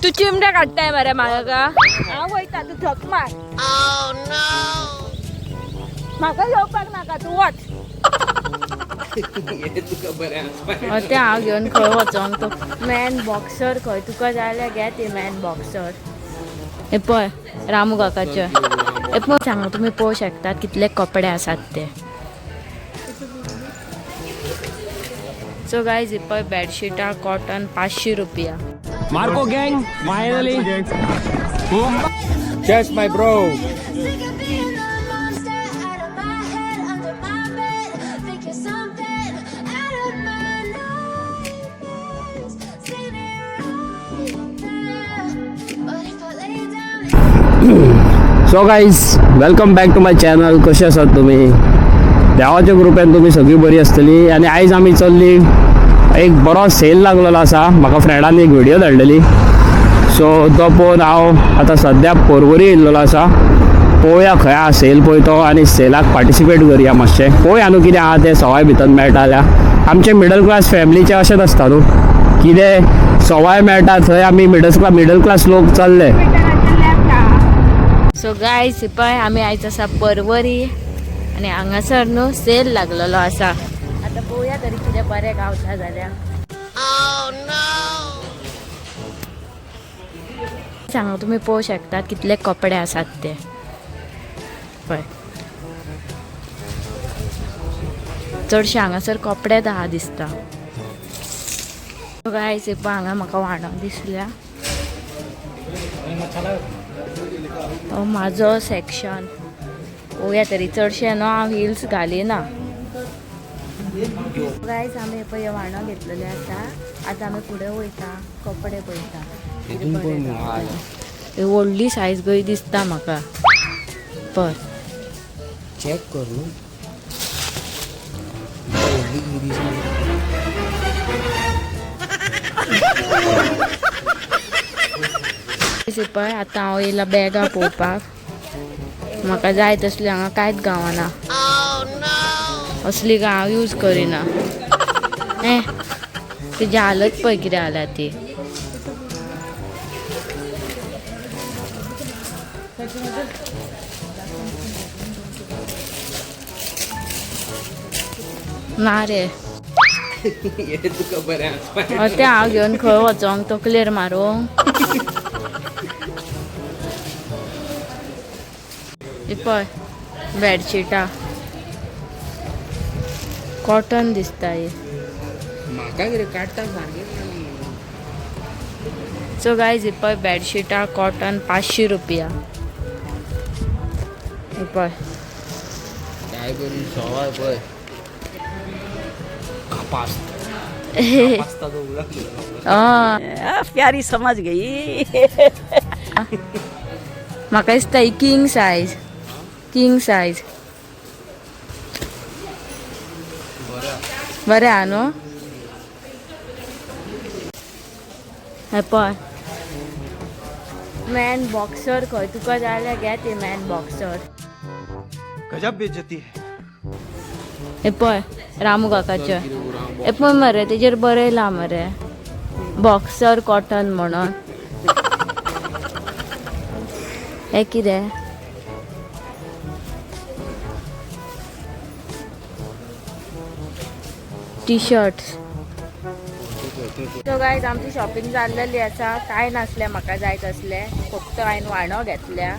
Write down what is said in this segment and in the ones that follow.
तू चिमटे काडटाय मरे म्हाका. हांव वयता, तूं धक मार. म्हाका येवपाक नाका, तूं वच. तें हांव घेवन खंय वचोंक? तो मॅन बॉक्सर खंय तुका जाय जाल्यार घे ती मॅन बॉक्सर. हे पळय रामू काकाचे. हे पळय, सांगा तुमी पळोवंक शकतात कितले कपडे आसात ते. सो गायज, ही पळय बेडशिटां कॉटन 500 रुपया. Marco gang, finally. Cheers, my bro. Sick of being the monster out of my head, under my bed, thinking something out of my nightmares. Standing right there, but if I lay down. So guys, welcome back to my channel. कशी आसात तुमी? देवाच्या कृपेन तुमी सगळीं बरी आसतली. आनी आयज आमी चल्ली, एक बरो सेल लागलेलो आसा. म्हाका फ्रेंडान एक व्हिडिओ धाडलेली, सो तो पळोवन हांव आतां सद्या पोरवरी येयल्लो आसा. पळोवया खंय आहा सेल पळय तो आनी सेलाक पार्टिसिपेट करुया मातशें. पळोवया न्हू कितें आहा तें, सवाय भितर मेळटा जाल्यार. आमचे मिडल क्लास फॅमिलीचें अशेंच आसता न्हू, कितें सवाय मेळटा थंय आमी मिडल क्लास लोक चल्ले. सो गायज, पळय आमी आयज आसा परवरी आनी हांगासर न्हू सेल लागलेलो आसा. आतां पळोवया तरी कितें बरें गावता जाल्यार. सांगा तुमी पळोवंक शकतात कितले कपडे आसात ते. पळय, चडशे हांगासर कपडेच आहा दिसता. गायज, पळय हांगा म्हाका वाणो दिसल्या. हो म्हाजो सेक्शन. पळोवया तरी, चडशे न्हू हांव हिल्स घालिना. गायज, आमी पळय वाणो घेतलेले आसा. आतां आमी फुडें वयता, कपडे पळयता कितें बरें गावता. ही व्हडली सायज गय दिसता म्हाका, पळय. चेक कर न्हू, व्हडली दिसना. पळय, आतां हांव येयला बॅगां पळोवपाक. म्हाका जाय तसली हांगा कांयच गावना. असली काय हांव यूज करिना. ए, तेजी हालत पळय कितें जाल्या ती. ना रे. तुका बरें आसा. तें हांव घेवन खंय वचोंक? तकलेर मारूंक? ही पळय बेडशिटां कॉटन दिसता ही. म्हाका कितें काडटा सारकें. सो गायज, ही पळय बेडशिटां कॉटन 500 रुपया. ही पळय. काय बरी सवाय पळय, कापास. हय. प्यारी समझ गई. म्हाका दिसता ही किंग सायज, किंग सायज. बरें आहा न्हू? हें पळय मॅन बॉक्सर खंय तुका जाय जाल्यार घे ती मॅन बॉक्सर. गजब बेइज्जती है. हे पळय रामू काकाचे. हे पळय मरे, तेजेर बरयलां मरे बॉक्सर कॉटन म्हणून. हे कितें? T shirt. सो गायज, आमची शॉपिंग जाल्लेली आसा. कांय नासलें म्हाका जाय तसलें. फक्त हांवें वाणो घेतल्या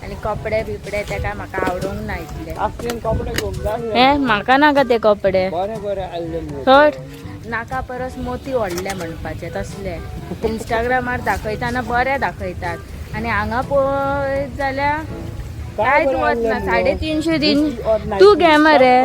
आनी कपडे बिपडे ते काय म्हाका आवडूंक ना इतले. कपडे घेवंक जाय. हे म्हाका नाका ते कपडे. बरें बरें आसले. थर्ड नाका परस मोती व्हडले म्हणपाचे तसले. इंस्टाग्रामार दाखयतना बरे दाखयतात आनी हांगा पळयत जाल्यार कांयच वचना. 350 तीन. तूं घे मरे,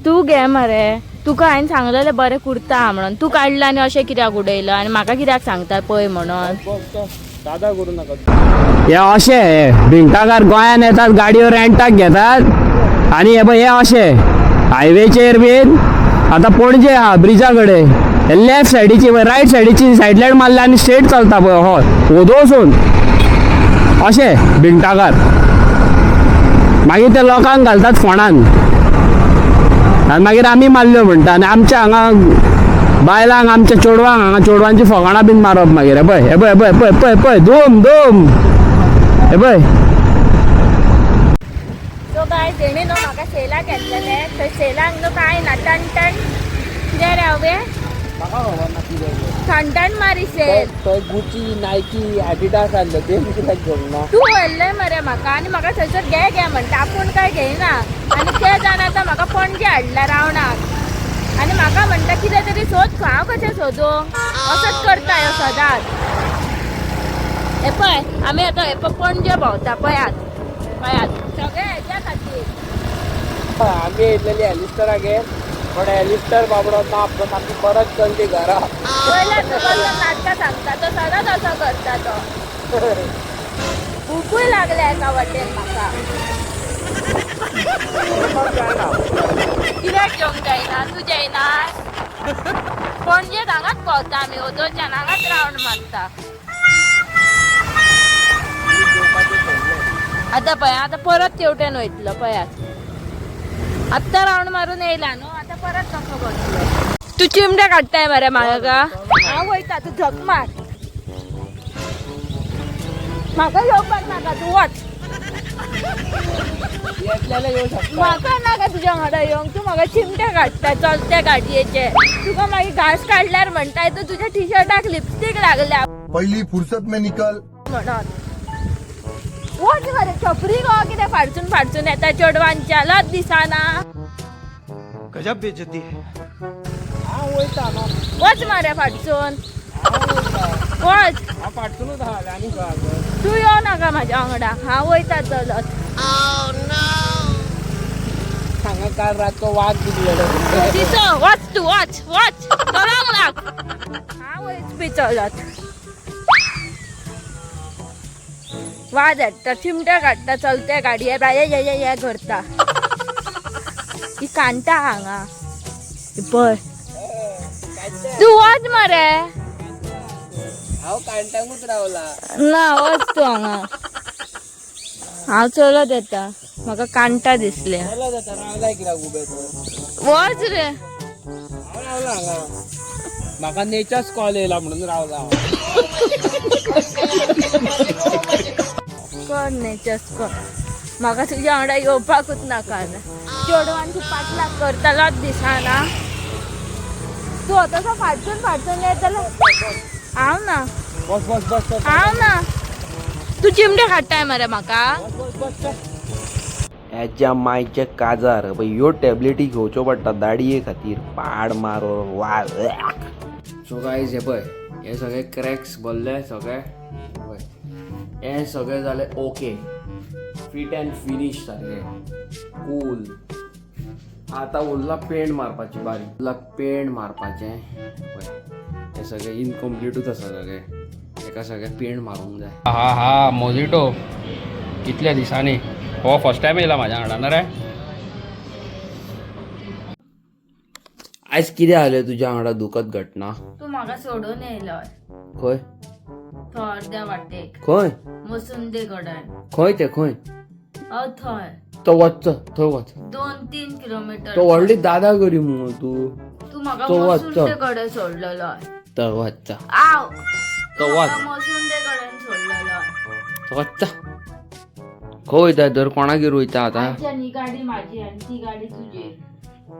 तूं घे मरे. तुका हांवें सांगलेलें बरें कुर्ता आहा म्हणून. तूं काडला आनी अशें कित्याक उडयलं आनी म्हाका कित्याक सांगता पळय म्हणून? दादा करू नका. हे अशे भिंगटाकार गोंयान येतात, गाडयो रेंटाक घेतात आनी हे पळय, हे अशे हायवेचेर बीन. आतां पणजे आहा ब्रिजा कडेन, लेफ्ट सायडीची रायट सायडीची सायड लायट मारल्या आनी स्ट्रेट चलता पळय, हय, वोदोसून अशे भिंगटाकार. मागीर ते लोकांक घालतात फोणान आनी मागीर आमी मारल्यो म्हणटा. आनी आमच्या हांगा बायलांक आमच्या चेडवांक हांगा चेडवांची फकाणां बीन मारप मागीर. हे पळय, हे पळय, पळय पळय पळय पळय, धूम धूम, हे पळय. सो गायज, तेणी न्हू म्हाका सेलाक येतलेले, थंय सेलाक न्हू कांय ना, टन टन कितें रे हांवें म्हाका खबर ना कितें तें. ठणठण मारी सेल. थंय गुची, नायकी, एडिडास आसले, ते कित्याक घेवंक ना? तूं व्हरलंय मरे म्हाका आनी म्हाका थंयसर घे घे म्हणटा, आपूण काय घेयना. आनी ते जाण आतां म्हाका पणजे हाडला रावणाक आनी म्हाका म्हणटा कितें तरी सोद. हांव कशें सोदूं? असोच करता ह्यो सदांच. हे पळय, आमी आतां हे पळय पणजे भोंवता, पळयात पळयात सगळे हेच्या खातीर. आमी येयलेली एलिस्टरागेर, पण एलिस्टर बाबडो ना, आमी परत चल्ली घरा. पयल्या तुका तो नाटकां सांगता, तो सदांच असो करता. तो भुकूय लागल्या एका वाटेन म्हाका. कित्याक जेवंक जायना? तूं जेयना? पणजेत हांगाच भोंवता आमी, ओदोच्यान हांगाच रावंड मारता. आतां पळय, आतां परत तेवटेन वयतलो पळयात. आत्तां रावंड मारून येयला न्हू, आतां परत कसो करतलो? तूं चिमटे काडटाय मरे म्हाका. हांव वयता, तूं झक मार. म्हाका येवपाक नाका, तूं वच. येतल्याले येवं शकता. म्हाका नाका तुज्या वांगडा येवंक. तूं म्हाका चिमटे काडटा चलते गाडयेचे. तुका मागीर घांस काडल्यार म्हणटाय तूं तुज्या टिशर्टाक लिपस्टीक लागल्या पहली फुर्सत में निकल. म्हणून. वच मरे, छपरी गो कितें फाडसून फाडसून येता चेडवांच्या, लज दिसना? गजब बेइज्जती है. हांव वयता न्हू. वच मरे फाटसून, वच. हांव फाटसूनूच आहा आनी खंय आसा? तूं यो नाका म्हाज्या वांगडा, हांव वयता चलत. हांगा काल रातचो वाग दिसलेलो. दिसो, वच तूं, वच वच, चलोंक लाग. हांव वयच बी चलत. वाज हाडटा, चिमटे काडटा चलते गाडये, बाये ये ये ये करता. ही कांटा हांगा, ही पळय. तूं वच मरे. हांव काणटांकूच रावला. ना, वच तूं हांगा, हांव चलत येता. म्हाका कांटा दिसल्या. चलत आतां रावलाय कित्याक उबें तर? वच रे. हांव रावला हांगा, म्हाका नेचर्स कॉल येयला म्हणून रावला हांव. कर नेचर्स कर, म्हाका तुज्या वांगडा येवपाकूच नाका. चेडवांची पाटलाग करतलोच दिसना तूं. तसो फाटसून फाटसून येत जाल्यार हांव ना. बस बस बस बस. हांव ना. तूं चिमटे काडटाय मरे म्हाका. बस बस बस. हेच्या मायचे काजार, पळय ह्यो टॅबलेटी घेवच्यो पडटा दाडये खातीर, पाड मारो वा. सो गायज, हे पळय, हे सगळे क्रॅक्स भरले सगळे. पळय, हे सगळे जाले ओके, फिट अँड फिनीश, सारके कूल. आतां उरला पेंट मारपाची बारीक, उरला पेंट मारपाचें. पळय, हे सगळे इनकम्प्लिटूच आसा सगळे, हेका सगळे पेंट मारूंक जाय. हा हा, मोजिटो कितल्या दिसांनी हो फर्स्ट टायम येयला म्हाज्या वांगडा ना रे. आयज कितें जालें तुज्या वांगडा दुखद घटना? तूं म्हाका सोडून येयलो. खंय? थंय अर्द्या वाटेक. खंय? मसुंदे कडेन. खंय तें, खंय? हय, थंय. तो वच, थंय वच. 2-3 किलोमिटर. तो व्हडली दादा करी मुगो तूं. तूं म्हाका तो वच. मसुंदे कडेन सोडलेलो. तो वच. आव. तो वच. मसुंदे कडेन सोडलेलो. तो वच. खंय वयता तर? कोणागेर वयता आतां? आयच्यान ही गाडी माझी आणि ती गाडी तुजी.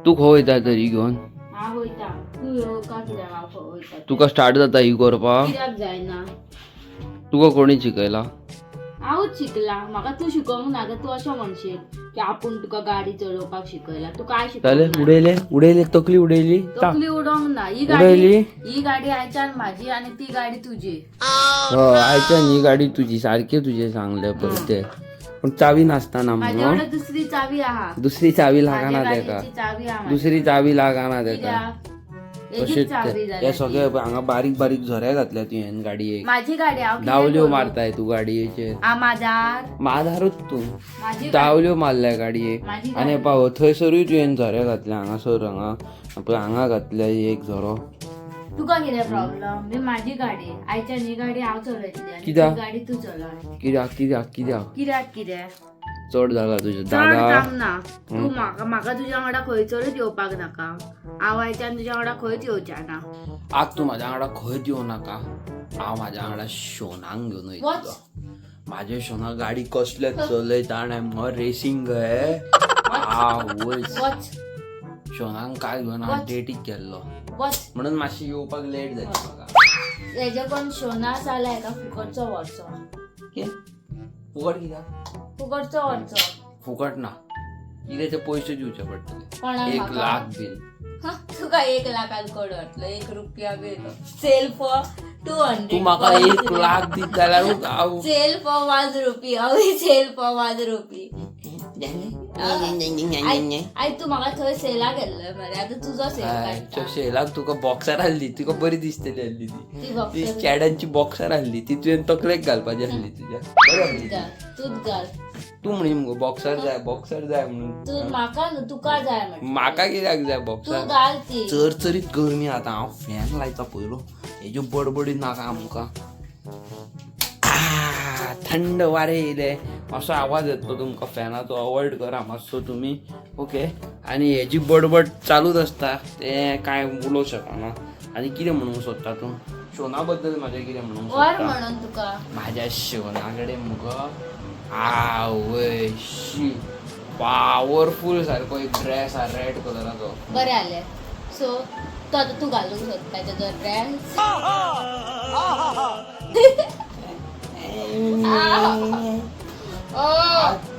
तूं खंय वयता तरी घेवन? हांव वयता, तूं येवका कित्याक? हांव खंय वयता तें. तुका स्टार्ट जाता ही करपाक? कित्याक जायना? तुका कोणी शिकयला? हांवूच शिकला, म्हाका तूं शिकोवंक नाका. तूं अशें म्हणशील की आपूण तुका गाडी चलोवपाक शिकयला, तूं काय जालें. शिकयला? उडयलें उडयलें, तकली उडयली. तकली उडोवंक ना. ही गाडी उडयली. ही गाडी आयच्यान माझी आणि ती गाडी तुजी. हय, आयच्यान ही गाडी तुजी, सारकें तुजें सांगलें पळय तें, पूण चावी नासतना माझ्या म्हणून. कडेन दुसरी चावी आहा. दुसरी चावी माझ्या लागना तेका. गाडयेची चावी आहा. दुसरी चावी लागना तेका. कित्याक? तशेंच एकच चावी ते जाल्या हे ती. सगळे हांगा बारीक बारीक झरे घातल्या तुवें गाडयेक. माझी गाडी, हांव कितें दावल्यो करूं? मारताय तूं गाडयेचेर. आ माजार. माधारूच तूं. माझी गाडी. दावल्यो मारल्या गाडयेक. माझी आनी गाडी. पाव थंयसरूय तुवें झरे घातले, हांगासर हांगा पळय, हांगा घातल्या एक झरो. तुका कितें प्रॉब्लम? मी माझी गाडी, आयच्यान ही गाडी हांव चलयतली आनी ती कित्याक? गाडी तूं चलय. कित्याक कित्याक कित्याक? कित्याक कितें? चड जाला तुजें चड दादा. जावंक ना. तूं म्हाका म्हाका तुज्या वांगडा खंयसरूच येवपाक नाका. हांव आयच्यान तुज्या वांगडा खंयच येवचें ना. आग तूं म्हाज्या वांगडा खंयच येवं नाका. हांव म्हाज्या वांगडा शोनाक घेवन वयतलो. म्हाजे शोना गाडी कसले चलयता आनी मग रेसींग गे आवय. वच. शोनाक काल घेवन हांव डेटीक गेल्लो. वच. म्हणून मातशी येवपाक लेट जाली म्हाका. हेजे कोण शोना जाला हेका फुकटचो व्हरचो. कितें फुकट? कित्याक? फुकटचो व्हरचो. फुकट ना, कितें ते पयशे दिवचे पडटले. कोणाक? एक म्हाका? लाख बीन. तुका 1 लाखान कोण व्हरतलो? 1 रुपया बी सेल फॉर 200. तूं म्हाका 1 लाख दीत जाल्यार हांव सेल फॉर 1 रुपी. हांव सेल फॉर 1 रुपी. आयज तूं म्हाका थंय सेलाक गेल्लो मरे, आतां तुजो सेल काडटा. शेलाक तुका बॉक्सर आहली, तुका बरी दिसतली आहली ती. ती ती boxer. चेड्यांची बॉक्सर आहली ती, तुवें तकलेक घालपाची आहली तुज्या, बरी आहली तूंच ती. घाल, तूंच घाल. तूं म्हणी मुगो बॉक्सर जाय, बॉक्सर जाय म्हणून. तूं म्हाका न्हू, तुका जाय म्हणटा. म्हाका कित्याक जाय तूं बॉक्सर? घाल ती. चरचरीत गरमी आतां. हांव फॅन लायता पयलो, हेज्यो बडबडी नाका आमकां. थंड वारें येयलें, असो आवाज येतलो तुमकां फॅनाचो. अवॉयड करा मातसो तुमी, ओके? आनी हेजी बडबड चालूच आसता, तें कांय उलोवंक शकना. आनी कितें म्हणूंक सोदता तूं शोना बद्दल म्हाजें? कितें म्हणूंक वर सोदता? म्हणून तुका. म्हाज्या शोना कडेन मुगो आवय शी पावरफूल सारको एक ड्रेस आहा रेड कलराचो. बरें आलें. सो तो आतां तूं घालूंक सोदता तेजो ड्रेस?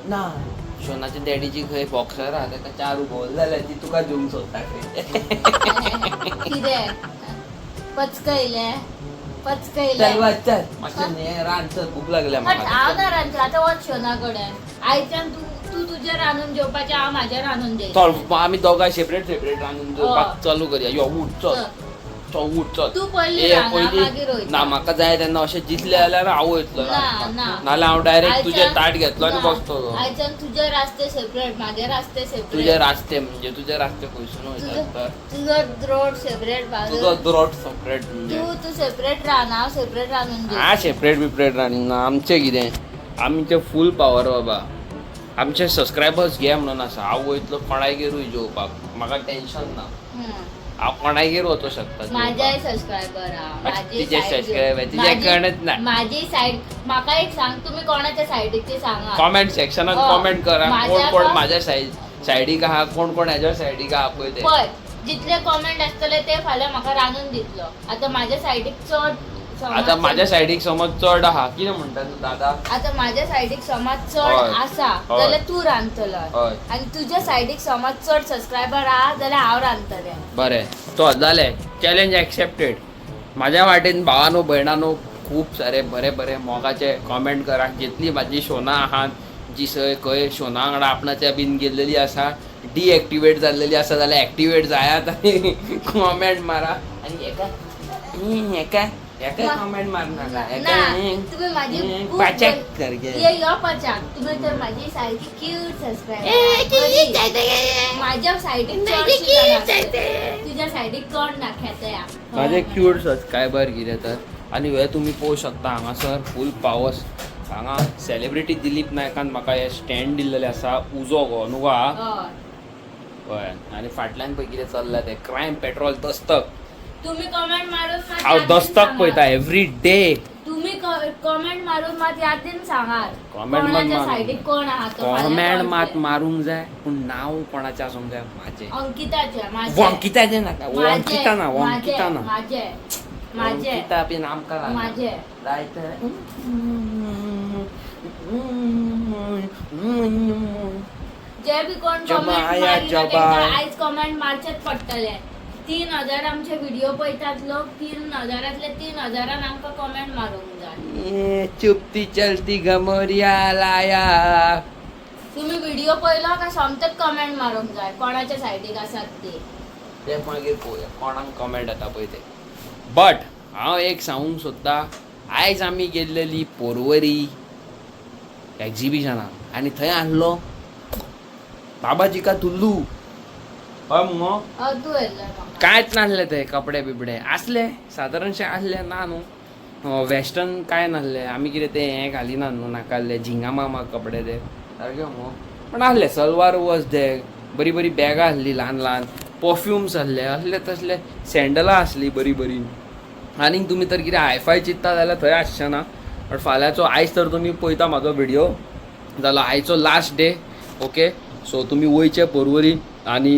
ना, शोनाच्या डॅडीची खंय बॉक्सर आहा, ताका चार उबोल जाल्यार ती तुका दिवंक सोदता खंय. कितें पचकयलें? पचकयलें. चल वच, चल मातशें हें रांद, चल, भूक लागल्या बट म्हाका. हांव ना रांदचें आतां. वच शोना कडेन. आयच्यान तूं तूं तुजें रांदून जेवपाचें, हांव म्हाजें रांदून चल. जेवचें. आमी दोगांय सेपरेट सेपरेट रांदून जेवपाक चालू करया. यो उठ, चल चल, उठ, चल. तूं पयलीं ए, रांद, हांव पयलीं मागीर वयता. ना, म्हाका जाय तेन्ना अशें जितलें जाल्यार हांव वयतलो ना, रांदपाक. ना. नाल्यार हांव डायरेक्ट तुजें ताट घेतलो आनी ना. बसतलो. आयच्यान तुजे रास्ते सेपरेट, म्हाजे रास्ते तुजे सेपरेट. रास्ते म्हणजे तुजे रास्ते खंयसून वयतात तर? तुजो रोड सेपरेट. तुजो रोड सेपरेट म्हणजे? तूं तूं सेपरेट रान, हांव सेपरेट रांदून जेवता. हा, सेपरेट बिपरेट रांदिना. आमचें कितें, आमचें फूल पावर बाबा. आमचे सबस्क्रायबर्स घे म्हणून आसा. हांव वयतलो कोणागेरूय जेवपाक, म्हाका टेन्शन ना. हांव कोणागेर वचूं शकता माझे जेवपाक. सबस्क्रायबर. तिचे subscriber, तिचे कोणच ना. माझी साईड. म्हाका एक सांग, तुम्ही कोणाच्या सायडीक ते सांगा. कॉमेंट सेक्शनात कॉमेंट करा, कोण कोण माझ्या सायडीक आहा, कोण कोण हेज्या सायडीक आहा पळय ते. पळय, जितले कॉमेंट आसतले ते फाल्यां म्हाका रांदून दितलो. आतां माझ्या सायडीक चड समाज. आतां माझ्या सायडीक समज चड आहा, कितें म्हणटा तूं दादा? आतां माझ्या सायडीक समाज चड आसा जाल्यार तूं रांदतलो आनी तुज्या सायडीक समाज चड सबस्क्रायबर आहा जाल्यार हांव रांदतलें. बरें, चल, जालें, चॅलेंज एक्सेप्टेड. म्हाज्या वाटेन भावानो भयणानो, खूब सारे बरे बरे मोगाचे कॉमेंट करा. जितली म्हाजी शोना आहात, जी सय खंय शोना वांगडा आपणाच्या बीन गेल्लेली आसा, डिएक्टिवेट जाल्लेली आसा जाल्यार एक्टिवेट जायात आनी कॉमेंट मारा. आनी हेका हेका हेका कॉमेंट मारनाका. ना. हेका तुम्ही माझी खूप पाचाक सारकें. ये यो पाचाक. तुम्ही तर माझी सारखी क्यूट सबस्क्रायबर. माझ्या सायडीक चडशी जाणां आसतलीं. तुज्या सायडीक कोण ना खेतया. माझे क्यूट सबस्क्रायबर कितें तर. आनी हे तुमी पळोवंक शकता, हांगासर फूल पावस. हांगा सेलिब्रिटी दिलीप नायकान म्हाका हे स्टँड दिल्लेलें आसा. उजो गो न्हू गो हा? हय. हय. आनी फाटल्यान पळय कितें चल्लां तें, क्रायम पेट्रोल दस्तक. तुम्ही कमेंट मारून मात हांव यादीन दस्तक सांगात. पळयता एवरी डे. तुम्ही कमेंट मारून मात यादीन सांगात Comment मात कोणाच्या मारून. सायडीक कोण आहा तो फाल्यां कॉमेंट मात कळटलें. मारूंक जाय, पूण नांव कोणाचें आसूंक जाय? म्हाजें. अंकिताचे, माझे. वंकिताचें नाका. माझे, वंकिता ना, वंकिता ना. माझे, माझे. वंकिता बीन आमकां नाका. माझे. जाय तर जे बी कोण जमा कमेंट आया मारिना जबा. तेंका आयज कमेंट मारचेच पडटले. 3000 आमचे व्हिडिओ पळयतात लोक. 3000तले 3000न आमकां कमेंट मारूंक जाय. ये चुपती चलती गमोरिया लाया. तुम्ही व्हिडिओ पळयलो काय सोमतेच कमेंट मारूंक जाय कोणाच्या सायडीक आसात ते. ते मागीर पळोवया कोणाक कमेंट येता पळय ते. बट हांव एक सांगूंक सोदता, आयज आमी गेल्लेली पोरवरी एग्जिबिशनाक आनी थंय आहलो बाबाजी का तुल्लू. हय मुगो? हय, तूं येयल्लो म्हाका. कांयच नासले ते, कपडे बिपडे आसले सादारणशे आसले ना न्हू, वेस्टर्न कांय नासले. आमी कितें ते हें घालिना न्हू, नाकाल्ले झिंगा मामा कपडे ते. सारकें मगो. पण आहले सलवार वॉज there, बरी बरी बॅगां आहली, ल्हान ल्हान परफ्युम्स आहले, असले तसले सँडलां आसली बरी बरी. आनीक तुमी तर कितें हायफाय चिंत्ता जाल्यार थंय आसचें ना. बट फाल्यांचो, आयज तर तुमी पळयता म्हाजो व्हिडियो जालो, आयचो लास्ट डे. ओके, सो तुमी वयचे परवरी आनी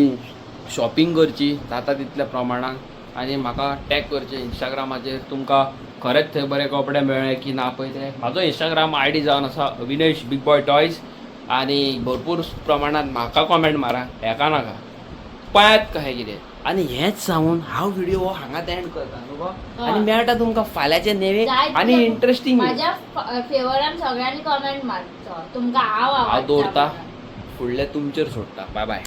शॉपिंग करची जाता तितल्या प्रमाणान आनी म्हाका टॅग करचें इंस्टाग्रामाचेर, तुमकां खरेंच थंय बरे कपडे मेळ्ळे की ना पळय ते. म्हाजो इंस्टाग्राम I D जावन आसा अविनेश बिग बॉय टॉयज. आनी भरपूर प्रमाणात म्हाका कॉमेंट मारा, हेका नाका, पळयात कशें कितें. आनी हेंच सांगून हांव व्हिडियो हो हांगात एंड करता न्हू गो. आनी मेळटा तुमकां फाल्यांचे नेवे जाय आनी तितले. इंट्रस्टींग. माझ्या फेवरान सगळ्यांनी कमेंट मारचो, तुमकां हांव हांव आवडटा दवरता म्हणून. फुडलें तुमचेर सोडटा. बाय बाय.